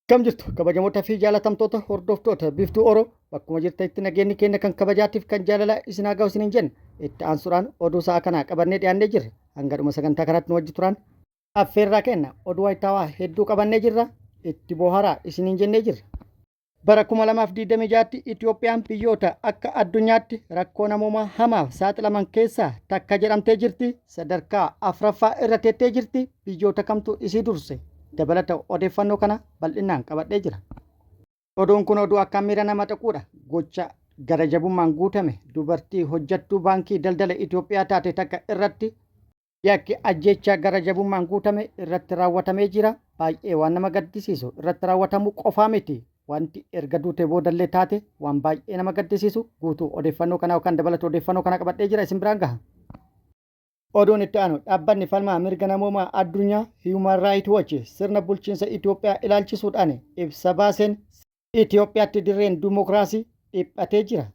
Akkam jirtu kabajamoota fi jaalatamtoota hordoftoota Biiftuu Oro, bakkuma jirtanitti nageenyi keenya kan kabajaatiif kan jaalalaa isin haa ga'u isiniin jenna. Itti aansuudhaan oduu sa'a kanaa qabannee dhiyaannee jirra. Hanga dhuma sagantaa kanaatti nu wajji turaan affeerraa kenna. Oduu wayitaawaa hedduu qabannee jirra. Itti boharaa isiniin jennee jirra. Bara 2026tti Itoophiyaan biyyoota akka addunyaatti rakkoo namoomaa hamaaf saaxilaman keessaa takka jedhamtee jirti. Sadarkaa afraffaa irra teettee jirti. Biyyoota kamtu isii durse? Dabalata odeeffannoo kana bal'inaan qabadhee jira. Oduun kun oduu akkaan miira nama tuquudha. Gocha gara jabummaan guutame dubartii hojjattuu Baankii Daldala Itoophiyaa taate takka irratti yakki ajjeechaa gara jabummaan guutame irratti raawwatamee jira. Baay'ee waan nama gaddisiisu, irratti raawwatamuu qofaa miti. Wanti erga duutee boodallee taate waan baay'ee nama gaddisiisu. Guutuu odeeffannoo kanaa yookaan dabalata odeeffannoo kana qabadhee jira, isin biraan gaha. Oduun itti aanu, dhaabbanni falmaa mirga namoomaa addunyaa Human Rights Watch sirna bulchiinsa Itoophiyaa ilaalchisuudhaan ibsa baaseen, Itoophiyaatti dirreen dimokiraasii dhiphatee jira.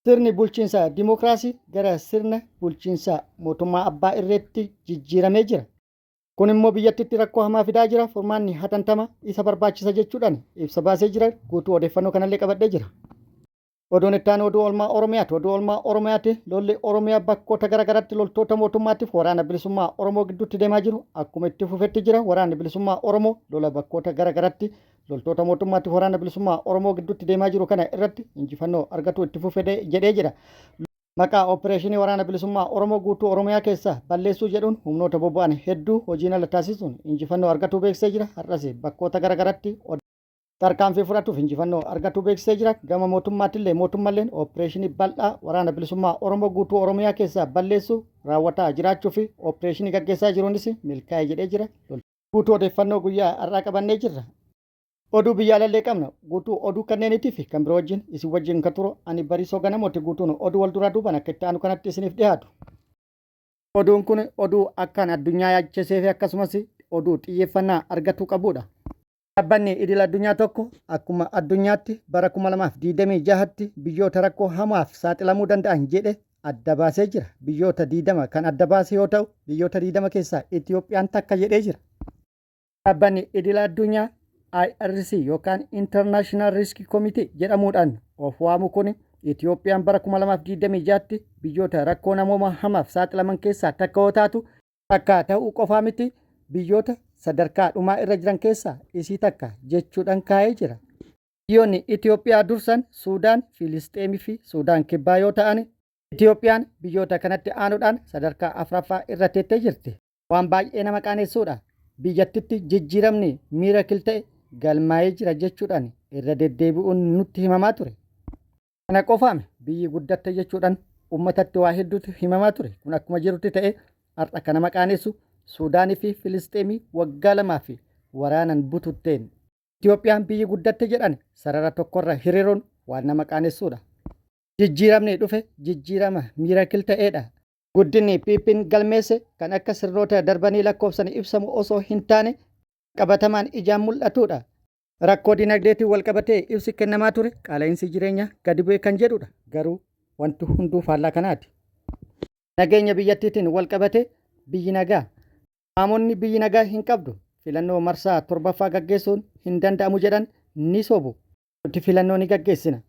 Sirni bulchiinsa dimokiraasii gara sirna bulchiinsa mootummaa abbaa irreetti jijjiiramee jira. Kun immoo biyyattitti rakkoo hamaa fidaa jira. Furmaanni hatantama isa barbaachisa jechuudhaan ibsa baasee jira. Guutuu odeeffannoo kanallee qabadhee jira. Oduun itti aanu oduu oolmaa Oromiyaati. Oduu oolmaa Oromiyaati, lolli Oromiyaa bakkoota garaagaraatti loltoota mootummaatiif Waraana Bilisummaa Oromoo gidduutti deemaa jiru akkuma itti fufetti jira. Waraanni Bilisummaa Oromoo lola bakkoota garaagaraatti loltoota mootummaatiif Waraana Bilisummaa Oromoo gidduutti deemaa jiru kana irratti injifannoo argatu itti fufe jedhee jira. Maqaa opereeshinii Waraana Bilisummaa Oromoo guutuu Oromiyaa keessa balleessuu jedhuun humnoota bobba'an hedduu hojiin ala taasisuun injifannoo argatuu beeksisee jira. Har'as bakkoota garaagaraatti tarkaanfii fudhatuuf injifannoo argatuu beeksisee jira. Gama mootummaattillee mootummalleen opereeshinii bal'aa Waraana Bilisummaa Oromoo guutuu Oromiyaa keessaa balleessuu raawwataa jiraachuu fi opereeshinii gaggeessaa jiruunis milkaa'e jedhee jira. Guutuu odeeffannoo guyyaa har'aa qabannee jirra. Oduu biyya alallee qabna. Guutuu oduu kanneeniitii fi kan biroo wajjin isin wajjin kan turu ani Bariisoo Ganamooti. Guutuun oduu wal duraa duubaan akka itti aanu kanatti isiniif dhiyaatu. Oduun kun oduu akkaan addunyaa yaachisee fi akkasumas oduu xiyyeeffannaa argatuu qabudha. Dhaabbanni idil addunyaa tokko akkuma addunyaatti bara 2026tti biyyoota rakkoo hamaaf saaxilamuu danda'an jedhe adda baasee jira. Biyyoota 20 kan adda baase yoo ta'u, biyyoota 20 keessaa Itoophiyaan takka jedhee jira. Dhaabbanni idil addunyaa IRC yookaan International Risk Committee jedhamuudhaan of waamu kun Itoophiyaan bara 2026tti biyyoota rakkoo namoomaa hamaaf saaxilaman keessaa takka yoo taatu, takka ta'uu qofaa miti, biyyoota sadarkaa dhumaa irra jiran keessaa isii takka jechuudhaan kaa'ee jira. Biyyoonni Itoophiyaa dursan Suudaan, Filisxeemii fi Suudaan Kibbaa yoo ta'an, Itoophiyaan biyyoota kanatti aanuudhaan sadarkaa afraffaa irra teettee jirti. Waan baay'ee nama qaanessuudha. Biyyattitti jijjiiramni miracle ta'e galmaa'ee jira jechuudhaan irra deddeebi'uun nutti himamaa ture. Kana qofaame, biyyi guddatte jechuudhaan uummatatti waa hedduutu himamaa ture. Kun akkuma jirutti ta'e, har'a kan nama qaanessu Suudaanii fi Filisxeemii waggaa lamaa fi waraanan bututteen Itoophiyaan biyyi guddatte jedhan sarara tokkorra hiriiruun waan nama qaanessuudha. Jijjiiramni dhufe jijjiirama miracle ta'eedha. Guddinni PP'n galmeesse kan akka sirnoota darbanii lakkoofsan ibsamu osoo hin taane qabatamaan ijaan mul'atudha. Rakkoo dinagdeetiin walqabatee ibsi kennamaa ture qaala'insi jireenyaa gadi bu'e kan jedhudha. Garuu wanti hunduu faallaa kanaati. Nageenya biyyattiitiin walqabatee biyyi nagaa. Qaamonni biyyi nagaa hin qabdu, filannoo marsaa torbaffaa gaggeessuun hin danda'amu jedhan ni sobu. Nuti filannoo ni gaggeessina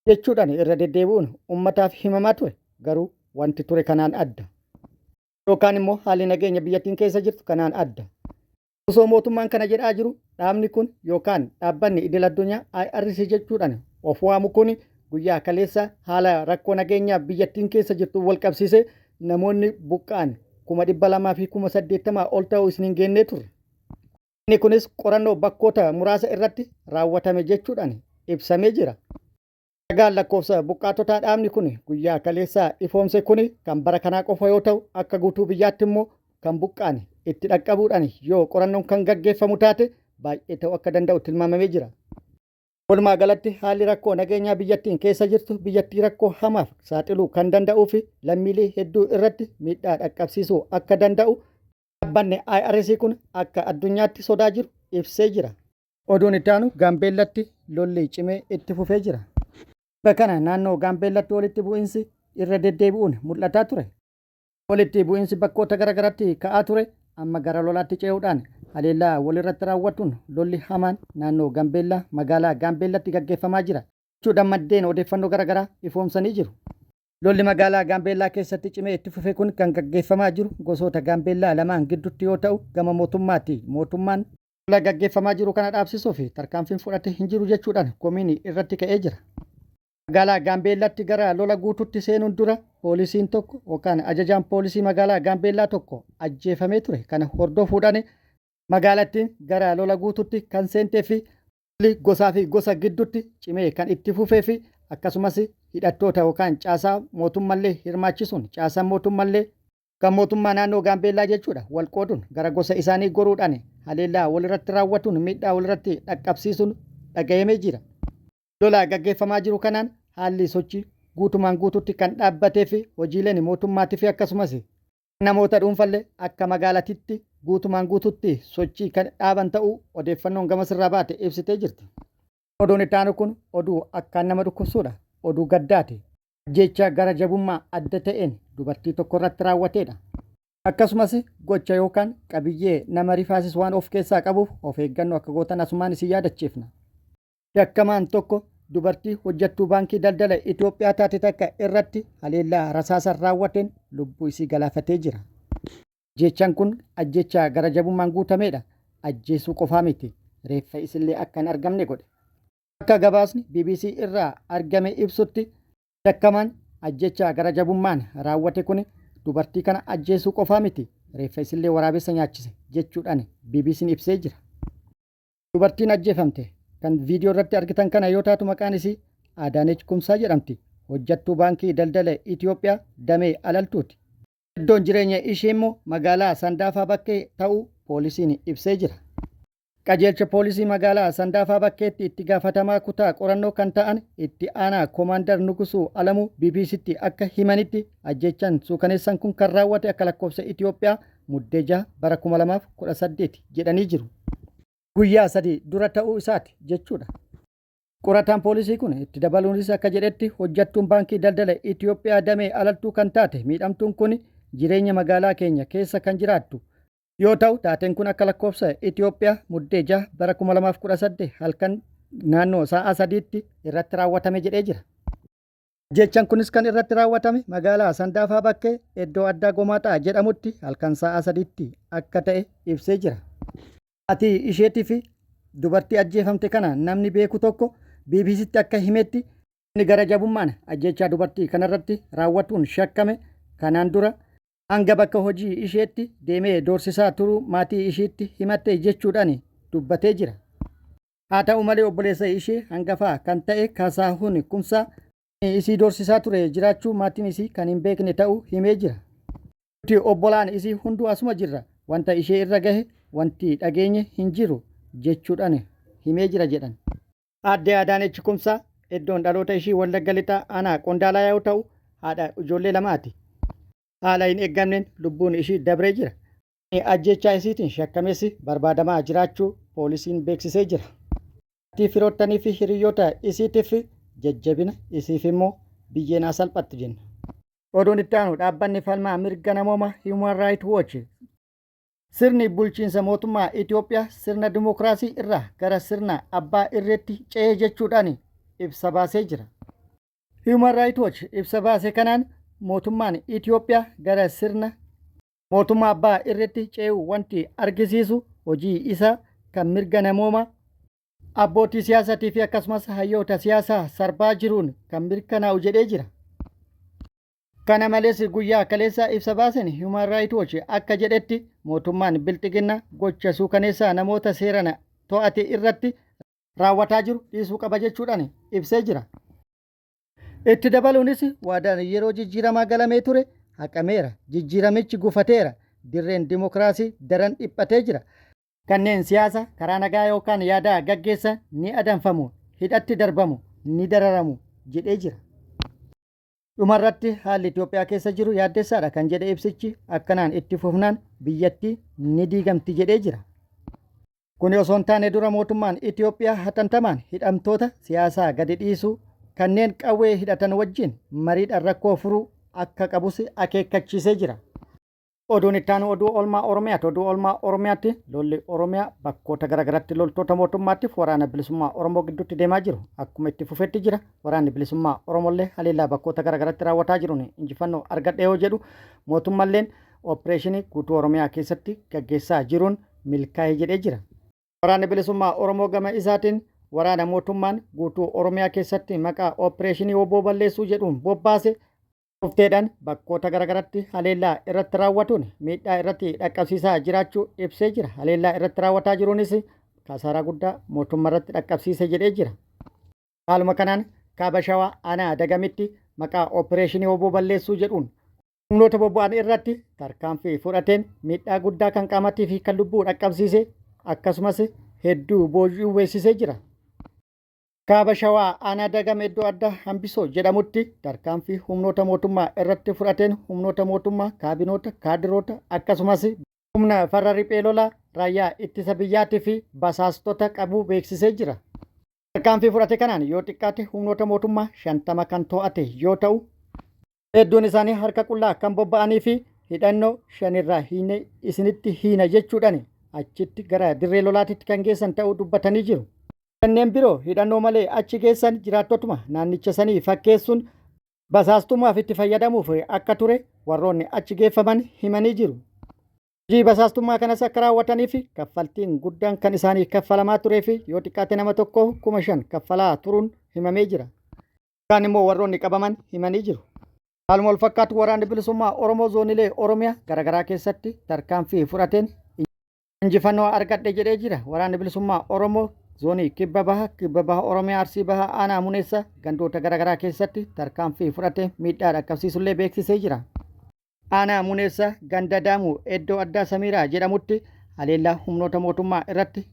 jechuudhaan irra deddeebi'uun ummataaf himamaa ture. Garuu wanti ture kanaan adda. Yookaan immoo haalli nageenya biyyattiin keessa jirtu kanaan adda. Osoo mootummaan kana jedhaa jiru, dhaabni kun yookaan dhaabbanni idil addunyaa IRC jechuudhaan of waamu kun guyyaa kaleessa haala rakkoo nageenyaa biyyattiin keessa jirtu wal qabsiisee namoonni buqqa'an 280,000 ol ta'uu isin hin geennee turre. Inni kunis qorannoo bakkoota muraasa irratti raawwatame jechuudhaan ibsamee jira. Ragaan lakkoofsa buqqaatotaa dhaabni kun guyyaa kaleessaa ifoomse kun kan bara kanaa qofa yoo ta'u, akka guutuu biyyaatti immoo kan buqqa'an itti dhaqqabuudhaan yoo qorannoon kan gaggeeffamu taate baay'ee ta'uu akka danda'u tilmaamamee jira. Walumaa galatti haalli rakkoo nageenyaa biyyattiin keessa jirtu biyyattii rakkoo hamaaf saaxiluu kan danda'uu fi lammiilee hedduu irratti miidhaa dhaqqabsiisuu akka danda'u dhaabbanni IRC kun akka addunyaatti sodaa jiru ibsee jira. Oduun itti aanu, Gaambeellatti lolli cimee itti fufee jira. Tibba kana naannoo Gaambeellatti walitti bu'insi irra deddeebi'uun mul'ataa ture. Walitti bu'insi bakkoota garagaraatti ka'aa ture amma gara lolaatti ce'uudhaan haleellaa walirratti raawwatuun lolli hamaan naannoo Gambeellaa magaalaa Gaambeellatti gaggeeffamaa jira jechuudhaan maddeen odeeffannoo garaagaraa ifoomsanii jiru. Lolli magaalaa Gaambeellaa keessatti cimee itti fufe kun kan gaggeeffamaa jiru gosoota Gaambeellaa lamaan gidduutti yoo ta'u, gama mootummaati mootummaan lola gaggeeffamaa jiru kana dhaabsisuuf tarkaanfiin fudhate hin jiru jechuudhaan komiin irratti ka'ee jira. Magaalaa Gaambeellaatti gara lola guutuutti seenuun dura poolisiin tokko yookaan ajajaan poolisii magaalaa Gaambeellaa tokko ajjeefamee ture. Kana hordofuudhaan magaalattiin gara lola guutuutti kan seentee fi lolli gosaa fi gosa gidduutti cimee kan itti fufee fi akkasumas hidhattoota yookaan caasaa mootummallee hirmaachisuun caasaan mootummallee kan mootummaa naannoo Gaambeellaa jechuudha wal qooduun gara gosa isaanii goruudhaan haleellaa walirratti raawwatuun miidhaa walirratti dhaqqabsiisuun dhaga'amee jira. Lola gaggeeffamaa jiru kanaan haalli sochii guutumaan guutuutti kan dhaabbatee fi hojiileen mootummaatii fi akkasumas namoota dhuunfallee akka magaalatitti guutumaan guutuutti sochii kan dhaaban ta'uu odeeffannoon gamasirraa baate ibsitee jirti. Oduun itti aanu kun oduu akkaan nama dhukkubsuudha. Oduu gaddaati. Ajjeechaa gara jabummaa adda ta'een dubartii tokko irratti raawwateedha. Akkasumas gocha yookaan qabiyyee nama rifaasisu waan of keessaa qabuuf of eeggannoo akka gootan asumaan isin yaadachiifna. Shakkamaan tokko dubartii hojjettuu baankii daldala Itoophiyaa taate takka irratti haleellaa rasaasaan raawwateen lubbuu isii galaafatee jira. Ajjeechaan kun ajjeechaa gara jabummaan guutameedha. Ajjeesuu qofaa miti. Reeffa isillee akka hin argamne godhe. Akka gabaasni BBC irraa argame ibsutti shakkamaan ajjeechaa gara jabummaan raawwate kun dubartii kana ajjeesuu qofaa miti. Reeffa isillee waraabessa nyaachise jechuudhaan BBC'n ibsee jira. Dubartiin ajjeefamte kan viidiyoo irratti argitan kana yoo taatu maqaan isii Adaanech Kumsaa jedhamti. Hojjattuu baankii daldala Itoophiyaa damee Alaltuuti. Iddoon jireenya ishee immoo magaalaa Sandaafaa Bakkee ta'uu poolisiin ibsee jira. Qajeelcha poolisii magaalaa Sandaafaa Bakkeetti itti gaafatamaa kutaa qorannoo kan ta'an itti aanaa Koomaandar Nugusuu Alamuu BBCtti akka himanitti ajjeechaan suukaneessan kun kan raawwate akka lakkoofsa Itoophiyaa Muddee 6 bara 2018 jedhanii jiru. Guyyaa 3 dura ta'uu isaati jechuudha. Qorataan poolisii kun itti dabaluunis akka jedhetti hojjattuun baankii daldala Itoophiyaa damee Alaltuu kan taate miidhamtuun kun jireenya magaalaa keenya keessa kan jiraattu yoo ta'u taateen kun akka lakkoofsa Itoophiyaa Muddee 6 bara 2018 halkan naannoo sa'a 3tti irratti raawwatame jedhee jira. Ajjeechaan kunis kan irratti raawwatame magaalaa Sandaafaa Bakkee iddoo addaa Gomaaxaa jedhamutti halkan sa'a 3tti akka ta'e ibsee jira. Maatii isheetii fi dubartii ajjeefamte kana namni beeku tokko BBCtti akka himetti inni gara jabummaan ajjeechaa dubartii kanarratti raawwatuun shakkame kanaan dura hanga bakka hojii isheetti deemee doorsisaa turuu maatii ishiitti himatte jechuudhaan dubbatee jira. Haa ta'u malee obboleessa ishee hangafaa kan ta'e Kaasaahun Kumsaa isii doorsisaa ture jiraachuu maatiin isii kan hin beekne ta'uu himee jira. Nuti obbolaan isii hunduu asuma jirra. Wanta ishee irra gahe wanti dhageenye hin jiru jechuudhaan himee jira jedhan. Aadde Adaanech Kumsaa iddoon dhaloota ishii Wallagga Lixaa aanaa Qondaalaa yoo ta'u haadha ijoollee lamaati. Haala hin eeggamneen lubbuun ishii dabree jira. Ajjeechaa isiitiin shakkames barbaadamaa jiraachuu poolisiin beeksisee jira. Maatii firoottanii fi hiriyyoota isiitiif jajjabina isiif immoo biyyeen haa salphattu jenna. Oduun itti aanu dhaabbanni falmaa mirga namooma Human Rights Watch sirni bulchiinsa mootummaa Itoophiyaa sirna dimokiraasii irraa gara sirna abbaa irreetti ce'ee jechuudhaan ibsa baasee jira. Human Rights Watch ibsa baase kanaan mootummaan Itoophiyaa gara sirna mootummaa abbaa irreetti ce'uu wanti argisiisu hojii isaa kan mirga namoomaa abbootii siyaasaatii fi akkasumas hayyoota siyaasaa sarbaa jiruun kan mirkanaa'u jedhee jira. Kana malees guyyaa kaleessaa ibsa baasen Human Rights Watch akka jedhetti mootummaan bilxiginna gocha suukaneessaa namoota seerana to'ate irratti raawwataa jiru dhiisuu qaba jechuudhaan ibsee jira. Itti dabaluunis waadaan yeroo jijjiiramaa galamee ture haqameera, jijjiiramichi gufateera, dirreen dimokiraasii daran dhiphatee jira. Kanneen siyaasa karaa nagaa yookaan yaadaa gaggeessan ni adamfamu, hidhatti darbamu, ni dararamu jedhee jira. Dhumarratti haalli Itoophiyaa keessa jiru yaaddessaadha kan jedhe ibsichi akkanaan itti fufnaan biyyattii ni diigamti jedhee jira. Kuni osoo hin taane dura mootummaan Itoophiyaa hatantamaan hidhamtoota siyaasaa gadi dhiisuu, kanneen qawwee hidhatan wajjin mariidhaan rakkoo furuu akka qabus akeekkachiisee jira. Oduun itti aanu oduu oolmaa Oromiyaati. Oduu oolmaa Oromiyaatti lolli Oromiyaa bakkoota garaagaraatti loltoota mootummaatiif waraana bilisummaa Oromoo gidduutti deemaa jiru akkuma itti fufetti jira. Waraanni bilisummaa Oromollee haleellaa bakkoota garaagaraatti raawwataa jiruun injifannoo argadhe yoo jedhu, mootummalleen opereeshinii guutuu Oromiyaa keessatti gaggeessaa jiruun milkaa'e jedhee jira. Waraanni bilisummaa Oromoo gama isaatiin waraana mootummaan guutuu Oromiyaa keessatti maqaa opereeshinii WBO balleessuu jedhuun bobbaase dhufteedhaan bakkoota garaagaratti haleellaa irratti raawwatuun miidhaa irratti dhaqqabsiisaa jiraachuu ibsee jira. Haleellaa irratti raawwataa jiruunis kasaaraa guddaa mootummaa irratti dhaqqabsiise jedhee jira. Haaluma kanaan kaaba Shawaa aanaa Dagamitti maqaa opereeshinii WBO balleessuu jedhuun humnoota bobba'an irratti tarkaanfii fudhateen miidhaa guddaa kan qaamatii fi kan lubbuu dhaqqabsiise, akkasumas hedduu booji'uu beeksisee jira. Kaaba Shawaa aanaa Dagam iddoo addaa Hambisoo jedhamutti tarkaanfii humnoota mootummaa irratti fudhateen humnoota mootummaa, kaabinoota, kaadiroota, akkasumas humna farra riphee lolaa raayyaa ittisa biyyaatii fi basaastota qabuu beeksisee jira. Tarkaanfii fudhate kanaan yoo xiqqaate humnoota mootummaa 50 kan to'ate yoo ta'u, hedduun isaanii harka qullaa kan bobba'anii fi hidhannoo shanirraa hiine isinitti hiina jechuudhaan achitti gara dirree lolaatitti kan geessan ta'uu dubbatanii jiru. Kanneen biroo hidhannoo malee achi geessan jiraattotuma naannicha sanii fakkeessuun basaastummaaf itti fayyadamuuf akka ture warroonni achi geeffaman himanii jiru. Hojii basaastummaa kanas akka raawwataniif kaffaltiin guddaan kan isaanii kaffalamaa turee fi yoo xiqqaate nama tokko 5,000 kaffalaa turuun himamee jira. Kaan immoo warroonni qabaman himanii jiru. Haaluma wal fakkaatu waraanni bilisummaa Oromoo zoonilee Oromiyaa garaagaraa keessatti tarkaanfii fudhateen injifannoo argadhe jedhee jira. Waraanni bilisummaa Oromoo zoonii Kibba Baha, Kibba Baha Oromiyaa, Arsii Baha, Aanaa Muneessa gandoota garaagaraa keessatti tarkaanfii fudhatee miidhaa dhaqqabsiisullee beeksisee jira. Aanaa Muneessa ganda Daamuu iddoo addaa Samiiraa jedhamutti haleellaa humnoota mootummaa irratti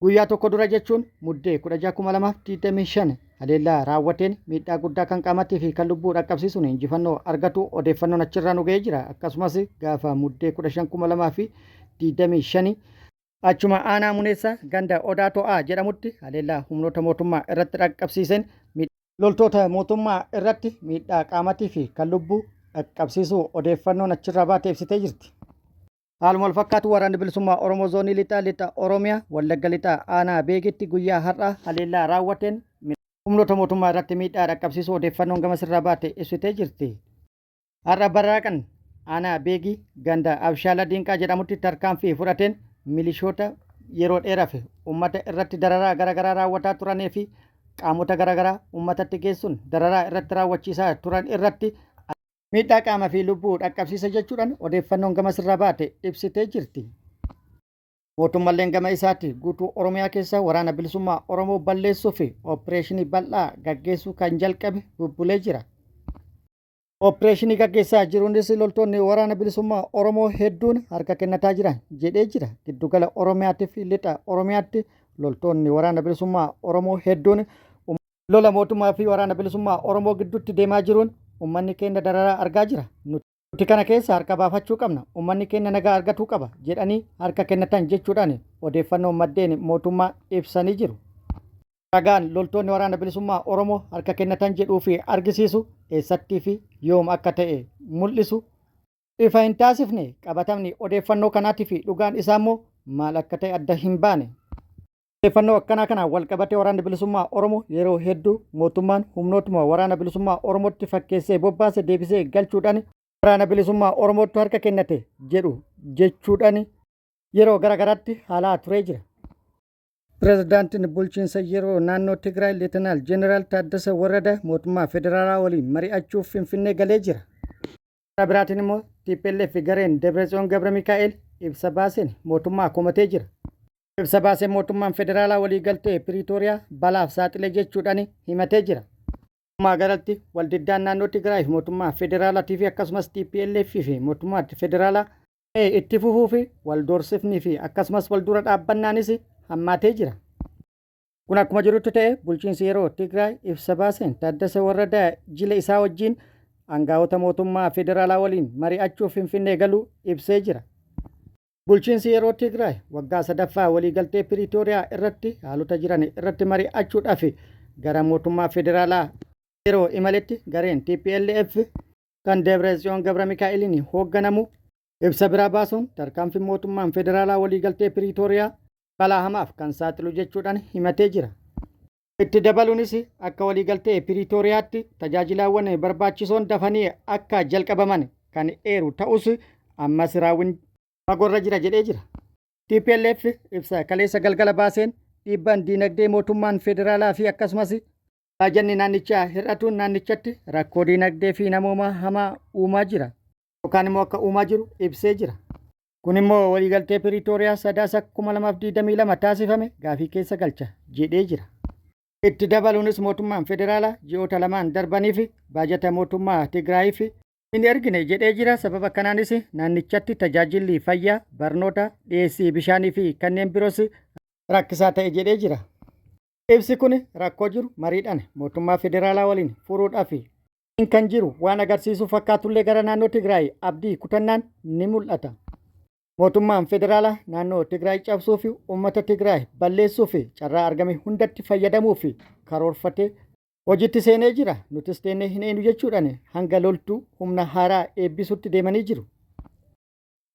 guyyaa tokko dura, jechuun Muddee 16,2025, haleellaa raawwateen miidhaa guddaa kan qaamatii fi kan lubbuu dhaqqabsiisuun injifannoo argatu odeeffannoon achirraa nu ga'ee jira. Akkasumas gaafa Muddee 15,2025 achuma aanaa Muneessa ganda Odaa To'aa jedhamutti haleellaa humnoota mootummaa irratti dhaqqabsiiseen loltoota mootummaa irratti miidhaa qaamatii fi kan lubbuu dhaqqabsiisuu odeeffannoon achirraa baate ibsitee jirti. Haaluma wal fakkaatu waraanni bilisummaa Oromoo zoonii lixaa, lixa Oromiyaa, Wallagga lixaa, aanaa Beegitti guyyaa har'aa haleellaa raawwateen humnoota mootummaa irratti miidhaa dhaqqabsiisuu odeeffannoon gama sirraa baate ibsitee jirti. Har'a barraaqan aanaa Beegii ganda Abshaala Diinqaa jedhamutti tarkaanfii fudhateen milishoota yeroo dheeraaf uummata irratti dararaa garaagaraa raawwataa turanii fi qaamota garaagaraa uummatatti geessuun dararaa irratti raawwachiisaa turan irratti miidhaa qaamaa fi lubbuu dhaqqabsiisa jechuudhaan odeeffannoon gama sirraa baate ibsitee jirti. Mootummalleen gama isaatti guutuu Oromiyaa keessa waraana bilisummaa Oromoo balleessuu fi opereeshinii bal'aa gaggeessuu kan jalqabe bubbulee jira. Opereeshinii gaggeessaa jiruunis loltoonni waraana bilisummaa Oromoo hedduun harka kennataa jiran jedhee jira. Giddugala Oromiyaatii fi lixa Oromiyaatti loltoonni waraana bilisummaa Oromoo hedduun lola mootummaa fi waraana bilisummaa Oromoo gidduutti deemaa jiruun uummanni keenya dararaa argaa jira. Nuti kana keessa harka baafachuu qabna. Uummanni keenya nagaa argatuu qaba jedhanii harka kennatan jechuudhaan odeeffannoo maddeen mootummaa ibsanii jiru. Ragaan loltoonni waraana bilisummaa Oromoo harka kennatan jedhuu fi argisiisu eessattii fi yoom akka ta'e mul'isu ifa hin taasifne. Qabatamni odeeffannoo kanaatii fi dhugaan isaa immoo maal akka ta'e adda hin baane. Odeeffannoo akkanaa kanaan wal qabatee waraanni bilisummaa Oromoo yeroo hedduu mootummaan humnootuma waraana bilisummaa Oromootti fakkeessee bobbaase deebisee galchuudhaan waraana bilisummaa Oromootti harka kennate jedhu jechuudhaan yeroo garaagaraatti haalaa turee jira. Pireezidaantiin bulchiinsa yeroo naannoo Tigraay Leetanaal Jeneraal Taaddasa Warrada mootummaa federaalaa waliin mari'achuuf Finfinnee galee jira. Karaa biraatiin immoo TPLF gareen Debretsiyoon Gabra Mikaa'el ibsa baaseen mootummaa komatee jira. Ibsa baaseen mootummaan federaalaa waliigaltee Piriitooriyaa balaaf saaxile jechuudhaan himatee jira. Walumaa galatti waldiddaan naannoo Tigraay fi mootummaa federaalaatii fi akkasumas TPLF fi mootummaa federaalaa itti fufuu fi wal doorsifnii fi akkasumas wal dura dhaabbannaanis hammaatee jira. Kun akkuma jirutti ta'e, bulchiinsi yeroo Tigraay ibsa baaseen Taaddasa Warradaa jila isaa wajjin aangaa'ota mootummaa federaalaa waliin mari'achuuf Finfinnee galuu ibsee jira. Bulchiinsi yeroo Tigraay waggaa sadaffaa waliigaltee Piriitooriyaa irratti haalota jiran irratti mari'achuudhaaf gara mootummaa federaalaa yeroo imaletti gareen TPLF kan Debretsiyoon Gabra Mikaa'eliin hoogganamu Ibsa biraa baasuun tarkaanfiin mootummaan federaalaa waliigaltee Piriitooriyaa balaa hamaaf kan saaxilu jechuudhaan himatee jira. Itti dabaluunis akka waliigaltee Piriitooriyaatti tajaajilaawwan barbaachisoon dafanii akka jalqabaman kan eeru ta'us ammas raawwiin fagoorra jira jedhee jira. TPLF ibsa kaleessa galgala baaseen dhiibbaan diinagdee mootummaan federaalaa fi akkasumas baajanni naannichaa hir'atuun naannichatti rakkoo diinagdee fi namoomaa hamaa uumaa jira yookaan immoo akka uumaa jiru ibsee jira. Kun immoo waliigaltee Piriitooriyaa Sadaasa 2022 taasifame gaafii keessa galcha jedhee jira. Itti dabaluunis mootummaan federaalaa ji'oota lamaan darbaniif baajata mootummaa Tigraayiif hin ergine jedhee jira. Sababa kanaanis naannichatti tajaajilli fayyaa, barnoota, dhiyeessii bishaanii fi kanneen biroos rakkisaa ta'e jedhee jira. Ibsi kun rakkoo jiru mariidhaan mootummaa federaalaa waliin furuudhaaf kan jiru waan agarsiisu fakkaatullee gara naannoo Tigraay abdii kutannaan ni mul'ata. Mootummaan federaalaa naannoo Tigraay cabsuu fi uummata Tigraay balleessuu fi carraa argame hundatti fayyadamuu fi karoorfatee hojiitti seenee jira. Nutis teennee hin eenu jechuudhaan hanga loltuu humna haaraa eebbisuutti deemanii jiru.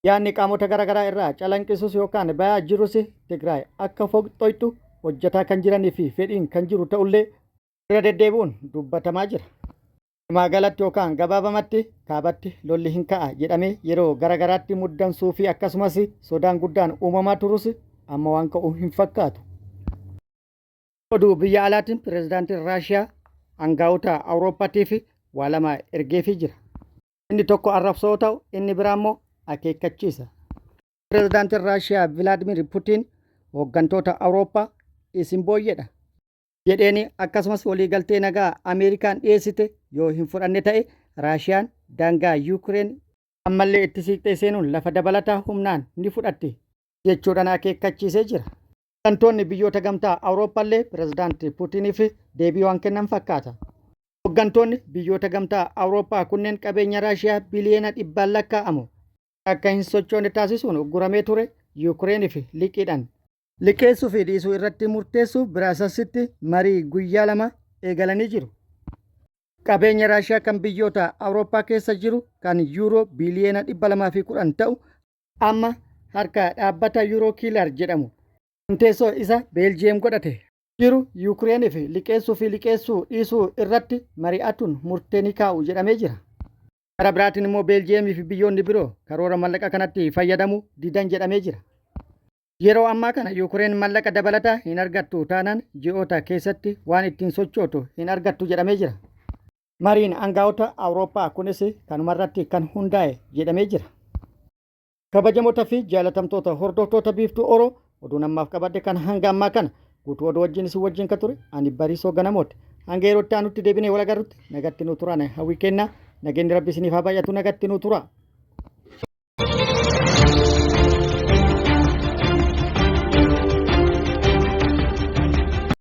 Yaadni qaamota garaagaraa irraa calanqisus yookaan bayaa jirus Tigraay akka foqxoytu hojjetaa kan jiranii fi fedhiin kan jiru ta'ullee irra deddeebi'uun dubbatamaa jira. Walumaa galatti yookaan gabaabamatti kaabatti lolli hin ka'a jedhamee yeroo garaagaraatti muddamsuu fi akkasumas sodaan guddaan uumamaa turus amma waan ka'u hin fakkaatu. Oduu biyya alaatiin pireezidaantiin Raashiyaa aangaa'ota Awurooppaatiif waa lama ergeefii jira. Inni tokko arrabsoo yoo ta'u, inni biraa immoo akeekkachiisa. Pireezidaantiin Raashiyaa Vilaadimir Putiin hooggantoota Awurooppaa isin booyyedha jedheeni akkasumas waliigaltee nagaa Ameerikaan dhiyeessite yoo hin fudhanne ta'e Raashiyaan daangaa Yuukireen ammallee itti siiqxee seenuun lafa dabalataa humnaan ni fudhatti jechuudhaan akeekkachiisee jira. Hooggantoonni biyyoota gamtaa Awurooppaallee pireezidaantii Puutiniif deebii waan kennan fakkaata. Hooggantoonni biyyoota gamtaa Awurooppaa kunneen qabeenya Raashiyaa biliyoona dhibbaan lakkaa'amu akka hin sochoone taasisuun ugguramee ture Yuukireeniif liqiidhaan liqeessuu fi dhiisuu irratti murteessuuf Biraaselsitti marii guyyaa lama eegalanii jiru. Qabeenya Raashiyaa kan biyyoota Awurooppaa keessa jiru kan yuuroo biliyoona 210 ta'u amma harka dhaabbata Yuuroo Kiilar jedhamu kan teessoo isa Beeljiyeem godhate jiru Yuukireeniif liqeessuu fi liqeessuu dhiisuu irratti mari'atuun murtee ni kaa'u jedhamee jira. Gara biraatiin immoo Beeljiyeemii fi biyyoonni biroo karoora mallaqa kanatti fayyadamuu didan jedhamee jira. Yeroo ammaa kana Yuukireen mallaqa dabalataa hin argattu taanaan ji'oota keessatti waan ittiin sochootu hin argattu jedhamee jira. Mariin aangaa'ota Awurooppaa kunis kanumarratti kan hundaa'e jedhamee jira. Kabajamoota fi jaalatamtoota hordoftoota Biiftuu Oroo, oduun ammaaf qabadhe kan hanga ammaa kana guutuu oduu wajjin isin wajjin kan ture ani Bariisoo Ganamooti. Hanga yeroo itti aanutti deebinee wal agarrutti nagatti nu turaan hawwii kennaa. Nageenyi Rabbi isiniif haa baay'atu, nagatti nu tura.